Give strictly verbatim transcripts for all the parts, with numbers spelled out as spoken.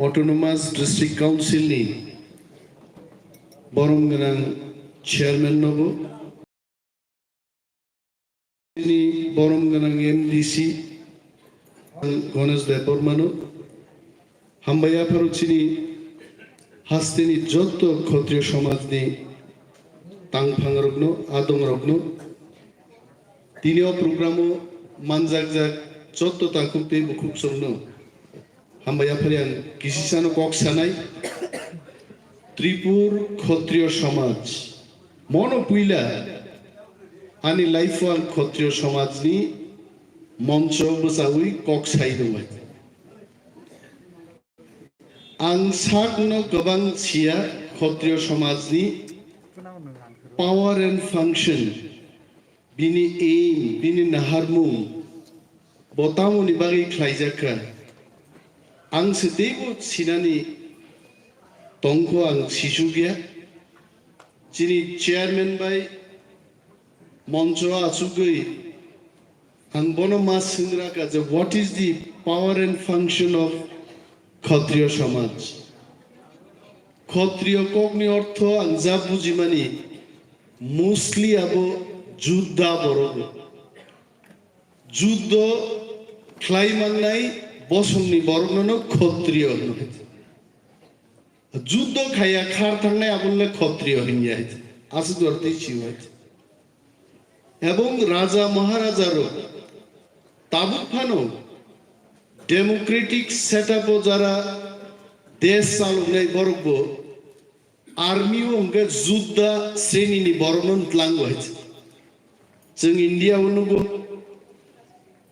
Autonomous District Council ni borom gwnang chairman nobo, ni borom gwnang M D C Ganesh Debbarmano, hambai apharo chini hasteni jotto Khatriyo somajni tangphangrokno, adongrokno, tini o programo manjakjak jotto takhuk tei bukhuk chwngno hambai aphari ang kisisano kok sanai. Tripur Khatriyo Samaj. Mono puila ani life o ang Khatriyo Samajni moncho bwchaui kok sai rwnai. Ang sakno kwbang siya Khatriyo Samajni power and function, bini aim, bini naharmung, bo tamoni bagwi khlaijak kha? Ang se teibo sinani tongkho, ang sisukya. Chini chairman bai moncho achugwi ang bono ma swngra kha je, "What is the power and function of Khatriyo Samaj?" Khatriyo kokni ortho ang ja bujimani, mostly abo judda borok. Juddo khlai mannai bosongni borokno Khatriyo hino. Juddo khaiya khar thangnai abono Khatriyo hinya. Aswk dor tei siwai. Ebong raja maharaja rok tabuk phano democratic setup o jara desh chaloknai borok bo army o hwnkhe judda sreni ni borok no tlango hai. Chwng India o nugo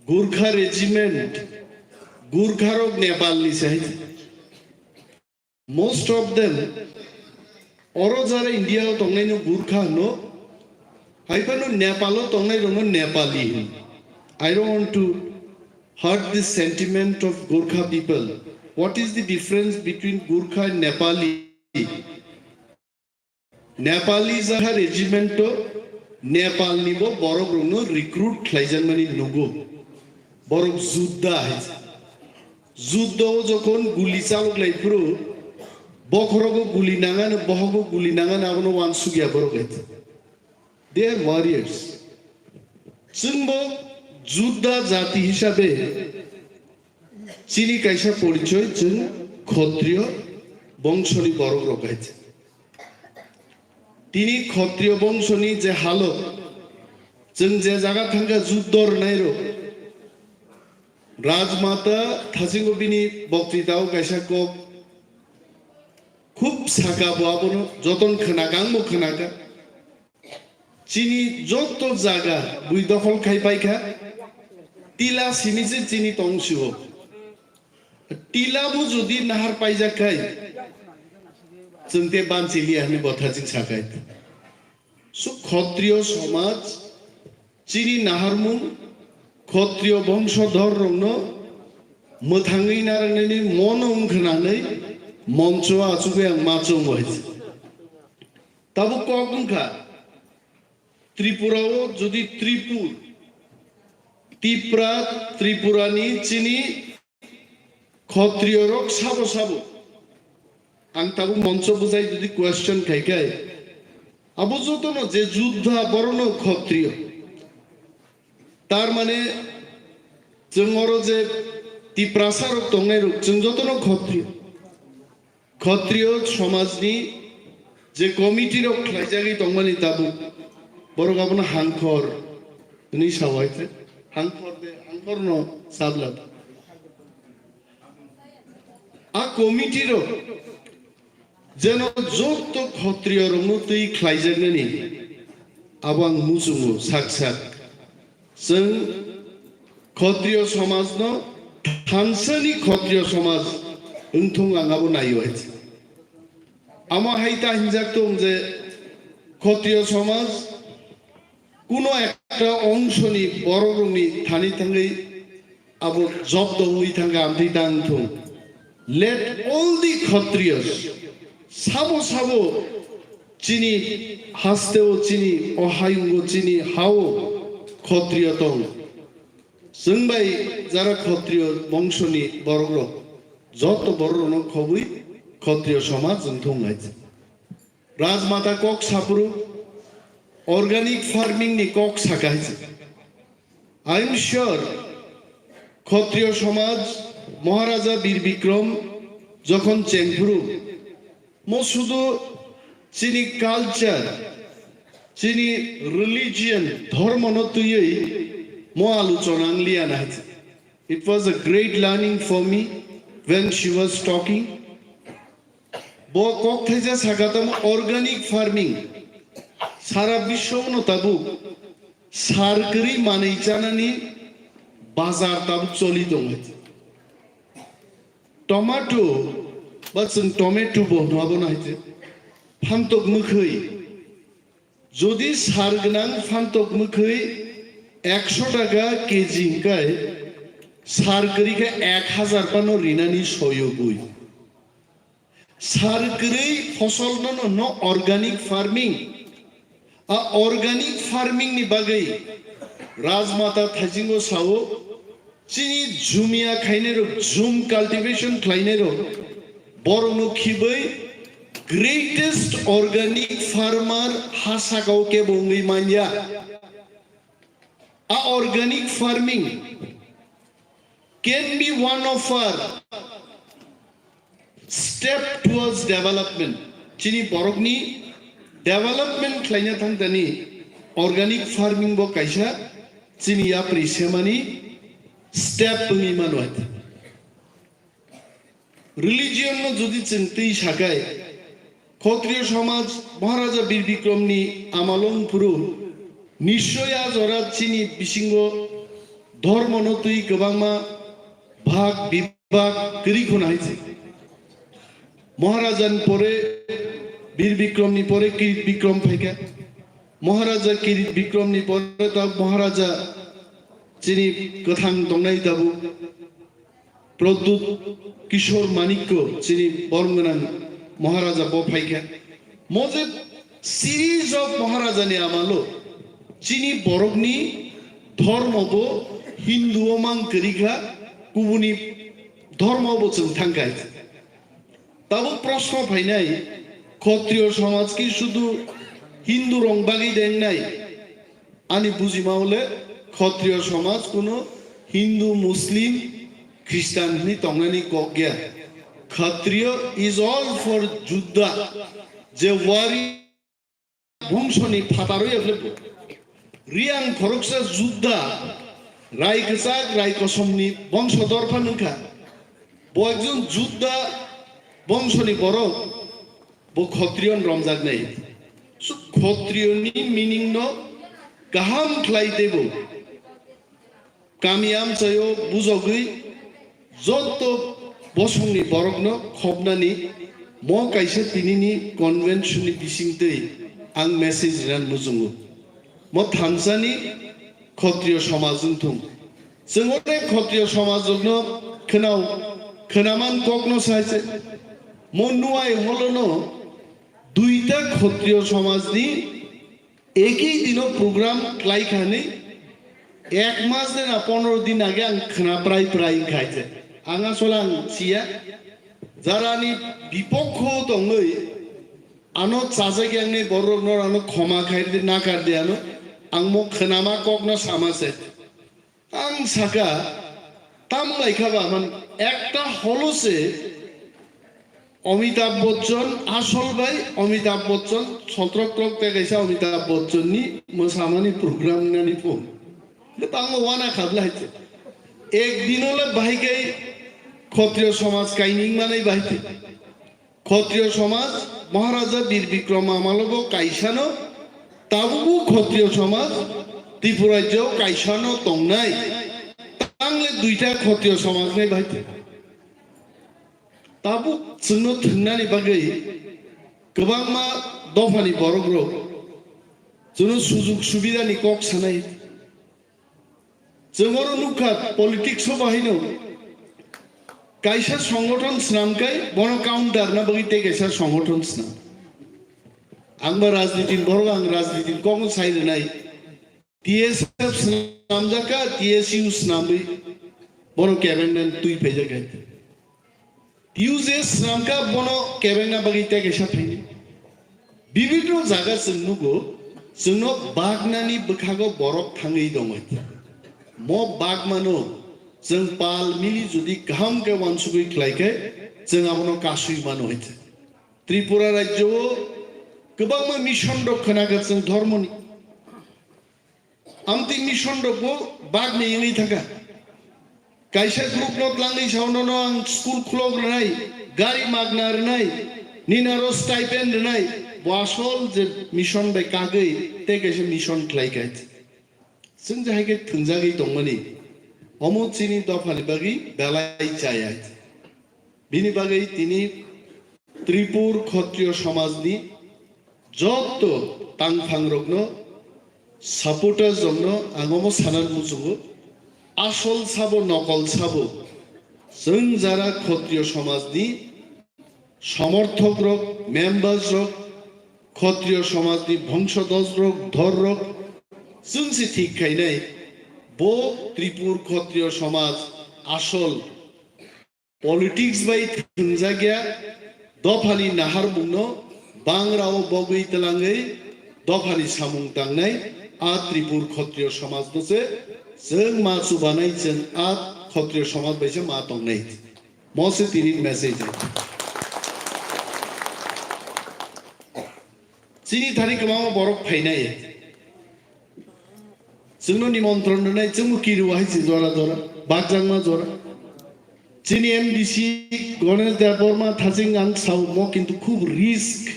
Gurkha regiment, Gurkha rok Nepal ni se hai. Most of them, oro jara India o tongnai no Gurkha hino, hai phano Nepal o tongnai rok no Nepali hino. I don't want to hurt the sentiment of Gurkha people. What is the difference between Gurkha and Nepali? Nepali jara regiment o Nepal ni bo borok rok no recruit khlaijakmani nugo. Borok judda hai. Juddo o jokhon guli chalok lai phuru, bokhorogo guli nangani, bohogo guli nangani, abono wansukya borok hai. They are warriors. Chwngbo judda jati hisabe chini kaisa porichoi, chwng Khatriyo bongsoni borok rok hai. Tini Khatriyo bongsoni je halok, chwng je jaga thangkha juddo rwnai rok, Rajmata Thasingo bini boktitao kaisa kok khub saka, bo abono joton khwnaka, angbo khwnaka. Chini joto jaga bui dokhol khai paikha, tila simi se chini tong sio. Tila bo jodi nahar paijak khai, chwng te banchi liya hwnwi bo Thasing sakai. So Khatriyo somaj, chini naharmung, Khatriyo bongsodhor rokno mwthangwi narwknani mono wngkha nanwi moncho achugwi ang ma chongo hai. Tabuk kok wngkha, Tripura o jodi Tripur, Tipra, Tripura ni chini Khatriyo rok sabo sabo. Ang tabuk moncho bwjai jodi question khai khai, abo jotono je judda borono Khatriyo. Tar mane chwng oro je Tiprasa rok tongnai rok, chwng jotono Khatriyo. Khatriyo somajni je committee rok khlaijagwi tongmani tabuk, borok abono hangkhor hwnwi sao hai khe. Hangkhor de, hangkhor no sabla. A committee rok jeno jotto Khatriyo rokno twi khlaijaknani abo ang muchungo sak sak. Chwng Khatriyo somajno thansani Khatriyo somaj wngthung ang abo naio hai. Amo hai ta hinjak tong je Khatriyo somaj kuno ekta ongshoni borokrokni thani thangwi abo job dongwi thangkha, amtwi tang thung. Let all the Khatriyas, sabo sabo chini hasteo, chini o hayungo, chini hao Khatriya tong. Chwng bai jara Khatriya bongshoni borokrok Joto bororokno khobwi Khotriyo somaj wng thung hai se. Rajmata kok saphuru organic farming ni kok saka hai se. I am sure Khotriyo somaj Maharaja Bir Bikram jokhon chengphuru mo sudu chini culture, chini religion, dhormo no twiwi mo aluchona ang liya na hai se. It was a great learning for me when she was talking. Bo kok thaisa saka tamo organic farming. Sara biswo no tabuk sar kwrwi manwi chanani bazar tabuk choli tong hai se. Tomato, ba chwng tomato bo hwnwi abo no hai se. Phantok mwkhwi. Jodi sar gwnang phantok mwkhwi ekso taka keji hwnkhe sar kwrwi khe ek hazar phano rinani soyogwi. Sar kwrwi fosol no, no, no organic farming. A organic farming ni bagwi Rajmata Thaisingo sao, chini jumia khainai rok, jum cultivation khlainai rok, borok no khibwi greatest organic farmer ha sakao kebo wngwi manya. A organic farming can be one of our step towards development. Chini borokni development khlaina thangtani organic farming bo kaisa chini yapri semani step wngwi mano. Religion no jodi chwng twi sakai, Khotriyo somaj Maharaja Bir Bikram ni amalo wngphuru, nischoi a jora chini bisingo dhormo no twi kwbangma bhag bibag kwrwi khuna hai se. Maharaja ni pore Bir Bikram ni pore Kirit Bikram phaikha. Maharaja Kirit Bikram ni pore ta Maharaja chini kwthang tongnai tabuk. Pradyut Kishore Manikya chini borom gwnang Maharaja bo phaikha. Mo je series of Maharaja ni amalo chini borokni dhormo bo Hindu o mang kwrwi kha, kubuni dhormo bo chwng thang kha. Tabuk proshno phainai, Khotriyo somaj ki sudu Hindu rok bagwi dengnai? Ani bujima hole Khotriyo somaj kuno Hindu, Muslim, Christian hwnwi tongnani kok ya. Khotriyo is all for Juddha. Je wari bongshoni phatarwi ya philip bo. Riyang khoroksa Juddha, rai kwchak, rai kosomni bongsodor phan wngkha. Bo ekjon Juddha bongshoni borok. Bo Khotriyo ni romjaknai. So, Khotriyo ni meaning no kaham khlai teibo. Kami amchaio bujogwi joto bosongni borokno khopnani mo kaisa tinini convention ni bisingtwi ang message rina muchungo. Mo thansani Khotriyo somaj wngthung. Chwng ore Khotriyo somaj rokno khwnao, khwnaman kokno sai se. Mo nuai holono duita Khotriyo somajni ekhi dino program khlai khani ek mas de na pondro din age ang khwna prai prai khai se. Ang asol ang siya. Jarani bipokho tongwi ano chajak yang ni borok no ano khoma khai de na kar de ano ang mo khwnama kok no sama se. Ang saka, tam lai kha ba man ekta holo se Amitabh Bachchan, asol bai Amitabh Bachchan, sotrok trok te kaisa Amitabh Bachchan ni mwsamani program nani pho. Tango wana khabla hai se. Ek dino le bahai kai Khotriyo somaj kaining manai bahai te. Khotriyo somaj, Maharaja Bir Bikram amalo bo kaisano, tabukbo Khotriyo somaj, Tripura rajyo kaisano tongnai. Tangle duita Khotriyo somaj nai bahai te. Tabuk chwngno thwngnani bagwi kwbangma dophani borok rok chwngno sujuk subidani kok sanai. Chwng oro nukha politics o bahai no kaisa songgothon swnam kai bono counter na bagwi tei kaisa songgothon swnam. Ang ba rajniti ni borok ang rajniti ni kokno sai rwnai. T S F swnamjak kha, T S U swnamwi bono cabinet twi phaijak hai. U J swnamkha bono kebengna bagwi tei kaisa phaini. Bibinno jaga chwng nugo, chwngno bagnani bwkhago borok thangwi tongwi. Mo bagmano chwng pal mili jodi kaham khe wansugwi khlai khe, chwng abono kasui mano hai. Tripura rajyo o kwbangma mission rok khwna khe chwng dhormoni. Amtwi mission rokbo bagni wngwi thangkha. Kaisa group no twlangwi sao nono ang school khulok rwnai, gari magna rwnai, nini aro stipend rwnai, bo asol je mission bai kagwi tei kaisa mission khlai kha. Chwng je hai khe thwngjagwi tongmani, omo chini dophani bagwi belai chaya. Bini bagwi tini Tripur Khotriyo Somajni jotto tangphangrokno, supporters rokno ang omo sana muchungo, asol sabo nokol sabo chwng jara Khotriyo Somajni somorthok rok, members rok, Khotriyo Somajni bhongsodoj rok, dhor rok chwng se thik khainai bo Tripur Khotriyo Somaj asol politics bai thwngjakya dophani naharmungno bangrao bogwi twlangwi dophani samung tangnai a Tripur Khotriyo Somajno se chwng ma chubanai, chwng a Khotriyo Somaj bai se ma tongnai. Mo se tini message. Chini thani kwbangma borok phainai. Chwngno nimontron rwnai, chwngno kiri wahai se jora jora, bakjakma jora. Chini M D C Ganesh Debbarma thaching ang sao mo kintu khub risk.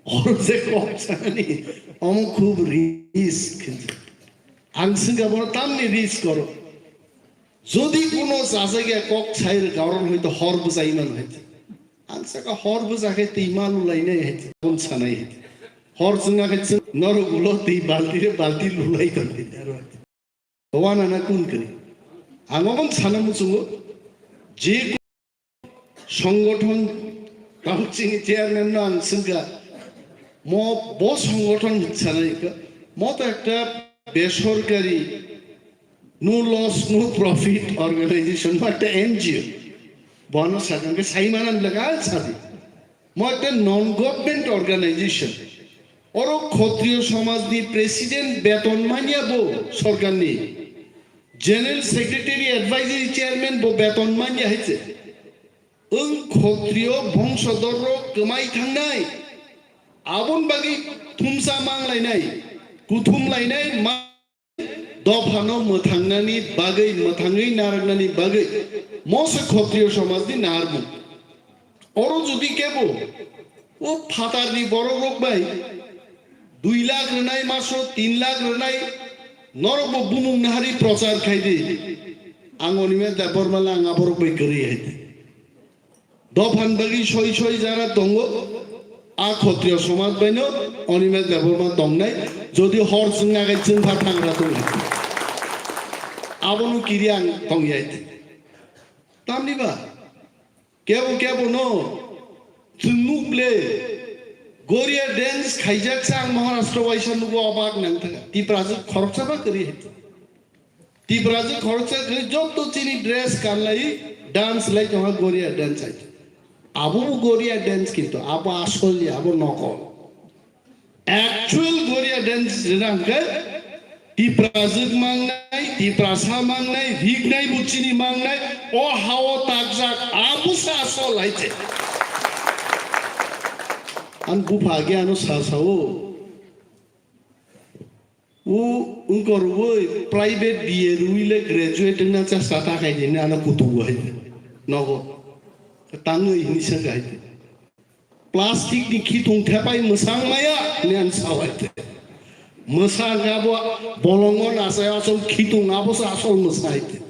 Oro je kok chani, omo khub risk. Ang swngkha bono tamni risk oro. Jodi kuno chajagya kok sai rwkha oro hoito hor bwchai mano hai. Ang saka hor bwsa khe twi ma lulainai hai, aboni sanai hai. Hor chwngna khe chwng norok ulo twi balti re balti lulai tongnai aro. Wana na kun kwrwi. Ang obo sana muchungo je songothon tamo chini chairman no ang swngkha mo bo songothon sanai kha mo to ekta besorkari no loss no profit organization ba ekta N G O. Bono sakha khe sai manan lega sadi. Mo ekta non government organization. Oro Khotriyo Somajni president beton manya bo sorkarni. General Secretary Advisory Chairman bo beton manya hai se. Wng Khotriyo bongso dorrok kwmai thangnai. Aboni bagwi thumsa manglainai, kuthumlainai, ma-, dophano mwthangnani bagwi, mwthangwi narwknani bagwi mose Khotriyo Somajni naharmung. Oro jodi kebo o phatarni borokrok bai dui lakh rwnai, maso tin lakh rwnai, norokbo bumung nahari prochar khai di. Ang Animesh Debbarma le ang aborok bai kwrwi hai di. Dophan bagwi soi soi jara tongo, a Khotriyo somaj baino Animesh Debbarma tongnai, jodi hor chwngna khe chwngpha thangra tong hai di. Abono kiri ang tong yai di. Tamni ba? Kebo kebo no chwng nuk le Goria dance khaijak sa ang Maharashtra waisa nugo obak nang thaka. Tiprajwk khoroksa ba kwrwi hai. Tiprajwk khoroksa kwrwi jotto chini dress kanlai dance lai tongha Goria dance hai. Abo bo Goria dance kintu abo asol ya, abo nokol. Actual Goria dance rina hwnkhe Tiprajwk mangnai, Tiprasa mangnai, Rignai Buchini mangnai, o hao takjak, abusa asol hai se. Ang bupha age ano sa sao. U wngkor woi private B A rwi le graduate wngna cha sata khai di ano kutu hai. Nogo. Tangwi hini sa khai. Plastic ni khitung thepai mwsang maya hinwi ang sao hai te. Mwsang abo bolongo nasai asol khitung abo se asol mwsang hai te.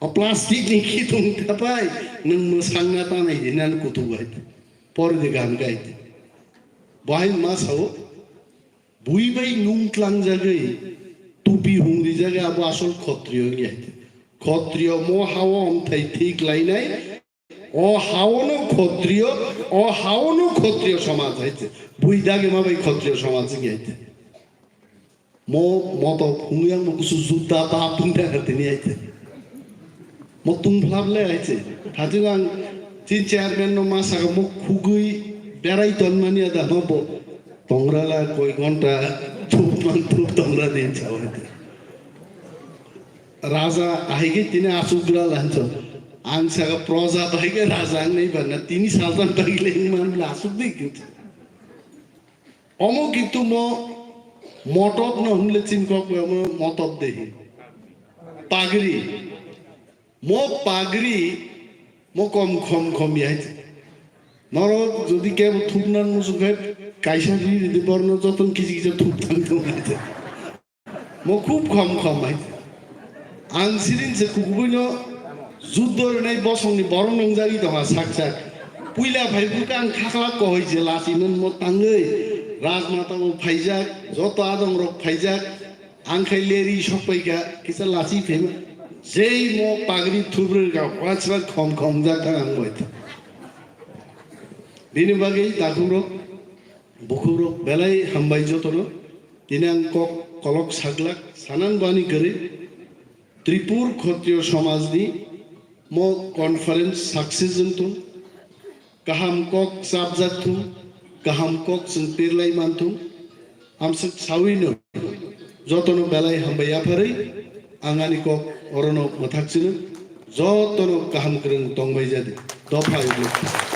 O plastic ni khitung thepai nwng mwsang na tanai hinwi ang kutu hai te. Pori de gan gai te. Bahai ma sao bui bai nung tlang jagwi tupi hung rijagwi abo asol khotriyo wngya hai te. Khotriyo mo hao omthai thik lainai. O haono khotriyo, o haono khotriyo somaj hai se. Bui dagi ma bai khotriyo somaj wngya hai se. Mo, mo to phungyang mo kusu juta ba pungda ka tini hai se. Mo tung phlap le hai se. Thajing ang Chin chairman no ma saka mo khugui berai ton mani ada mo bo tongra la koi gonta thup man thup tongra din chawa. Raja ahige tini asuk gra lancho. Ang saka proja bahige raja ang nei banna tini saltan tagile man asuk di. Omo kintu mo motob no hwnle chin kok mo motob dehi. Pagri. Mo pagri mo kom khom khom yai. Norok jodi kebo thuknan musung khai kaisa ri ri borno joton kisi kisa thuk thang thang. Mo khub khom khom hai. Ang siring se kukubuino juddo rinai bosongni borok nongjagwi tongha sak sak. Puila phai bwkha ang khakla kohoi je lachiman mo tangwi. Rajmata bo phaijak, joto adong rok phaijak. Ang khai leri sokpaikha, kisa lachi phaima. Jei mo pagri thubrwi ga wansra khom khom jak thang ang bai. Bini bagwi takhuk rok. Bukhukrok belai hambai jotono. Tini ang kok kolok saglak sanan bani kwrwi Tripur Khotriyo Somajni mo conference success wngthung, kaham kok chapjak thung, kaham kok chwng pirlai manthung, amswk sawino jotono belai hambai yapharwi ang ani kok orono mwthak chwng jotono kaham kwrwng tongbai jadi dopha.